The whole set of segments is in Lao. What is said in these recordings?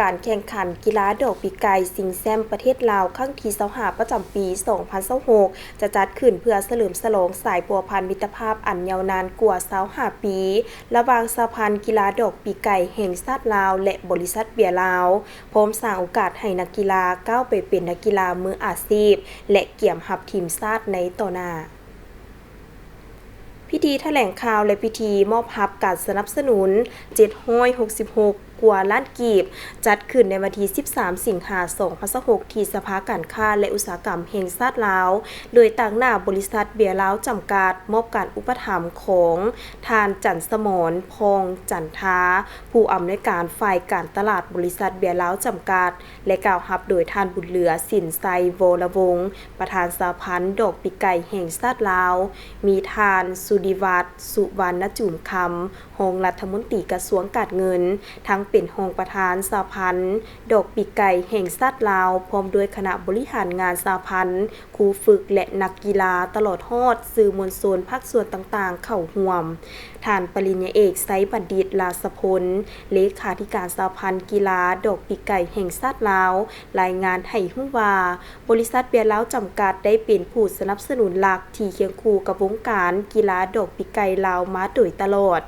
ການແຂ່ງຂັນກິລາດອກປີກໄກ່ຊິງແຊ້ມປະເທດລາວຄັ້ງທີຊາວຫ້າ ປະຈຳປີສອງພັນຊາວຫົກ ຈະຈັດຂຶ້ນເພື່ອສະເຫຼີມສະຫຼອງສາຍພົວພັນມິດຕະພາບອັນຍາວນານກວ່າຊາວຫ້າປີ ລະຫວ່າງສະຫະພັນກິລາດອກປີກໄກ່ແຫ່ງຊາດລາວ ແລະ ບໍລິສັດເບຍລາວ, ພ້ອມສ້າງໂອກາດໃຫ້ນັກກິລາກ້າວໄປເປັນນັກກິລາມືອາຊີບ ແລະ ກຽມຮັບທີມຊາດໃນຕໍ່ໜ້າ. ພິທີຖະແຫຼງຂ່າວ ແລະ ພິທີມອບຮັບການສະໜັບສະໜູນເຈັດຮ້ອຍຫົກສິບຫົກກວ່າລ້ານກີບ ຈັດຂຶ້ນໃນວັນທີສິບສາມ ສິງຫາ ສອງພັນຊາວຫົກ ທີ່ສະພາການຄ້າ ແລະ ອຸດສາຫະກຳແຫ່ງຊາດລາວ ໂດຍຕາງໜ້າບໍລິສັດເບຍລາວຈຳກັດ, ມອບການອຸປະຖຳຂອງທ່ານ ຈັນສະໝອນ ຜ່ອງຈັນທາ, ຜູ້ອຳນວຍການຝ່າຍການຕະຫຼາດບໍລິສັດເບຍລາວຈຳກັດ ແລະ ກ່າວຮັບໂດຍທ່ານ ບຸນເຫຼືອ ສິນໄຊ ວໍລະວົງ, ປະທານສະຫະພັນດອກປີກໄກ່ແຫ່ງຊາດລາວ, ມີທ່ານ ສຸລິວັດ ສຸວັນນະຈູມຄຳ, ຮອງລັດຖະມົນຕີກະຊວງການເງິນ, ທັງເປັນຮອງປະທານສະຫະພັນດອກປີກໄກ່ແຫ່ງຊາດລາວ, ພ້ອມດ້ວຍຄະນະບໍລິຫານງານສະຫະພັນ, ຄູຝຶກ ແລະ ນັກກິລາ, ຕະຫຼອດຮອດສື່ມວນຊົນພາກສ່ວນຕ່າງໆເຂົ້າຮ່ວມ. ທ່ານປະລິນຍາເອກ ໄຊບັນດິດ ລາຊະພົນ, ເລຂາທິການສະຫະພັນກິລາດອກປີກໄກ່ແຫ່ງຊາດລາວ, ລາຍງານໃຫ້ຮູ້ວ່າ, ບໍລິສັດເບຍລາວຈຳກັດໄດ້ເປັນຜູ້ສະໜັບສະໜູນຫຼັກທີ່ຄຽງຄູ່ກັບວົງການກິລາດອກປີກໄກ່ລາວມາໂດຍຕະຫຼອດ.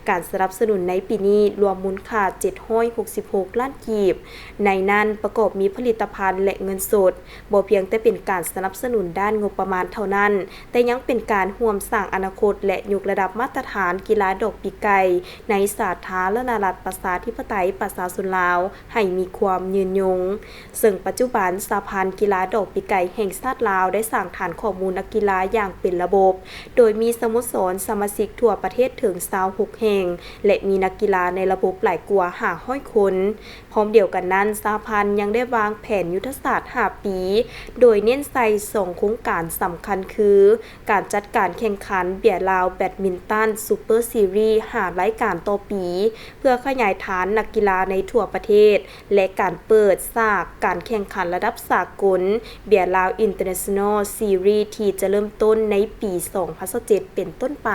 ການສະໜັບສະໜູນໃນປີນີ້ລວມມູນຄ່າເຈັດຮ້ອຍຫົກສິບຫົກລ້ານກີບ, ໃນນັ້ນປະກອບມີຜະລິດຕະພັນ ແລະ ເງິນສົດ. ບໍ່ພຽງແຕ່ເປັນການສະໜັບສະໜູນດ້ານງົບປະມານເທົ່ານັ້ນ, ແຕ່ຍັງເປັນການຮ່ວມສ້າງອະນາຄົດ ແລະ ຍົກລະດັບມາດຕະຖານກິລາດອກປີກໄກ່ໃນສາທາລະນະລັດປະຊາທິປະໄຕປະຊາຊົນລາວໃຫ້ມີຄວາມຍືນຍົງ. ເຊິ່ງປັດຈຸບັນ ສະຫະພັນກິລາດອກປີກໄກ່ແຫ່ງຊາດລາວໄດ້ສ້າງຖານຂໍ້ມູນນັກກິລາຢ່າງເປັນລະບົບ, ໂດຍມີສະໂມສອນສະມາຊິກທົ່ວປະເທດເຖິງຊາວຫົກແຫ່ງ ແລະ ມີນັກກິລາໃນລະບົບຫຼາຍກວ່າຫ້າຮ້ອຍຄົນ. ພ້ອມດຽວກັນນັ້ນ, ສະຫະພັນຍັງໄດ້ວາງແຜນຍຸດທະສາດຫ້າປີ, ໂດຍເນັ້ນໃສ່ສອງໂຄງການສຳຄັນຄື ການຈັດການແຂ່ງຂັນເບຍລາວແບດມິນຕັນຊຸບເປີຊີຣີຫ້າລາຍການຕໍ່ປີ ເພື່ອຂະຫຍາຍຖານນັກກິລາໃນທົ່ວປະເທດ ແລະ ການເປີດສາກການແຂ່ງຂັນລະດັບສາກົນ ເບຍລາວອິນເຕີເນຊັນນໍຊີຣີ ທີ່ຈະເລີ່ມຕົ້ນໃນປີສອງພັນຊາວເຈັດເປັນຕົ້ນໄປ.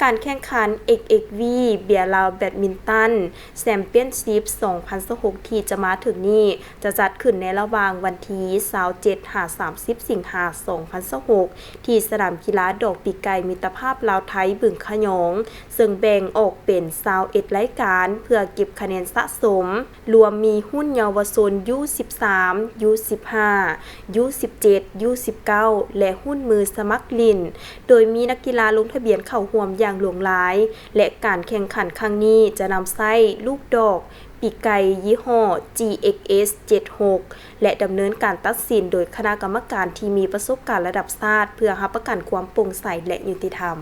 ການແຂ່ງຂັນ ເອັກເອັກວີ ເບຍລາວແບດມິນຕັນ ແຊມປຽນຊິບ ສອງພັນຊາວຫົກ ທີ່ຈະມາເຖິງນີ້ ຈະຈັດຂຶ້ນໃນລະຫວ່າງວັນທີຊາວເຈັດ ຫາ ສາມສິບ ສິງຫາ ສອງພັນຊາວຫົກ ທີ່ສະໜາມກິລາດອກປີກໄກ່ມິດຕະພາບລາວໄທ ບຶງຂະຫຍອງ, ເຊິ່ງແບ່ງອອກເປັນຊາວເອັດລາຍການ ເພື່ອເກັບຄະແນນສະສົມ, ລວມມີຮຸ່ນເຍົາວະຊົນ ຢູສິບສາມ ຢູສິບຫ້າ ຢູສິບເຈັດ ຢູສິບເກົ້າ ແລະ ຮຸ່ນມືສະໝັກຫຼິ້ນ, ໂດຍມີນັກກິລາລົງທະບຽນເຂົ້າຮ່ວມຢ່າງຫຼວງຫຼາຍ ແລະ ການແຂ່ງຂັນຄັ້ງນີ້ຈະນຳໃຊ້ລູກດອກ ປີກໄກ່ຍີ່ຫໍ້ ຈີເອັກເອັສ ເຈັດຫົກ ແລະ ດຳເນີນການຕັດສິນໂດຍຄະນະກຳມະການທີ່ມີປະສົບການລະດັບຊາດ ເພື່ອຮັບປະກັນຄວາມໂປ່ງໃສ ແລະ ຍຸຕິທຳ.